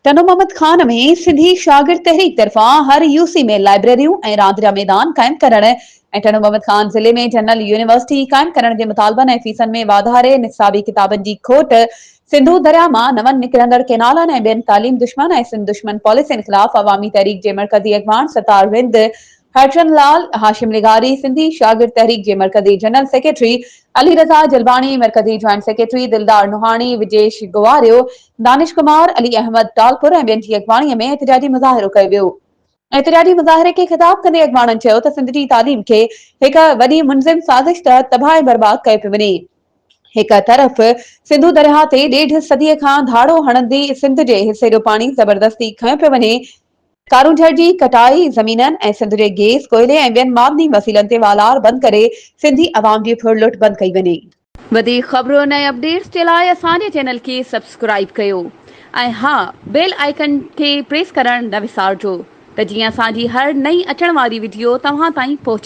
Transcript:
ٽنڊو محمد خان ۾ سنڌي شاگرد تحريڪ طرفان هر يو سي ۾ لائبريريون ۽ راند جا ميدان قائم ڪرڻ ۽ ٽنڊو محمد خان ضلعي ۾ جنرل يونيورسٽي قائم ڪرڻ جي مطالبن ۽ فيسن ۾ واڌاري، نصابي ڪتابن جي کوٽ، سنڌو درياء مان نون نڪرندڙ ڪينالن ۽ ٻين تعليم دشمن ۽ سنڌ دشمن پاليسين خلاف عوامي تحريڪ جي مرڪزي اڳواڻ ستار رند، هرچند لال، هاشم لغاري، سنڌي شاگرد تحريڪ جي مرڪزي جنرل سيڪريٽري علي رضا جلباڻي، مرڪزي جوائنٽ سيڪريٽري دلدار نوحاڻي، وجيش گواريو، دانش ڪمار، علي احمد ٽالپر ۽ ٻين جي اڳواڻي ۾ احتجاجي مظاهرو ڪيو ويو. احتجاجي مظاهري کي خطاب ڪندي اڳواڻن چيو ته سنڌ جي تعليم کي هڪ وڏي منظم سازش تحت تباهه ۽ برباد ڪيو پيو وڃي. هڪ طرف سنڌو درياهه تي ڏيڍ صديء کان ڌاڙو هڻندي سنڌ جي حصي جو پاڻي زبردستي کنيو پيو وڃي، ڪارونجهر جي ڪٽائي، زمينن ۽ سنڌ جي گيس، ڪوئلي ۽ ٻين معدني وسيلن تي والار بند ڪري سنڌي عوام جي ڦرلٽ بند ڪئي وڃي. وڌيڪ خبرن ۽ اپڊيٽس جي لاء اسان جي چينل کي سبسڪرائيب ڪيو ۽ ها بيل آئيڪن کي پريس ڪرڻ نه وسارجو ته جيئن اسان جي هر نئين اچڻ واري وڊيو توهان تائين پهچي.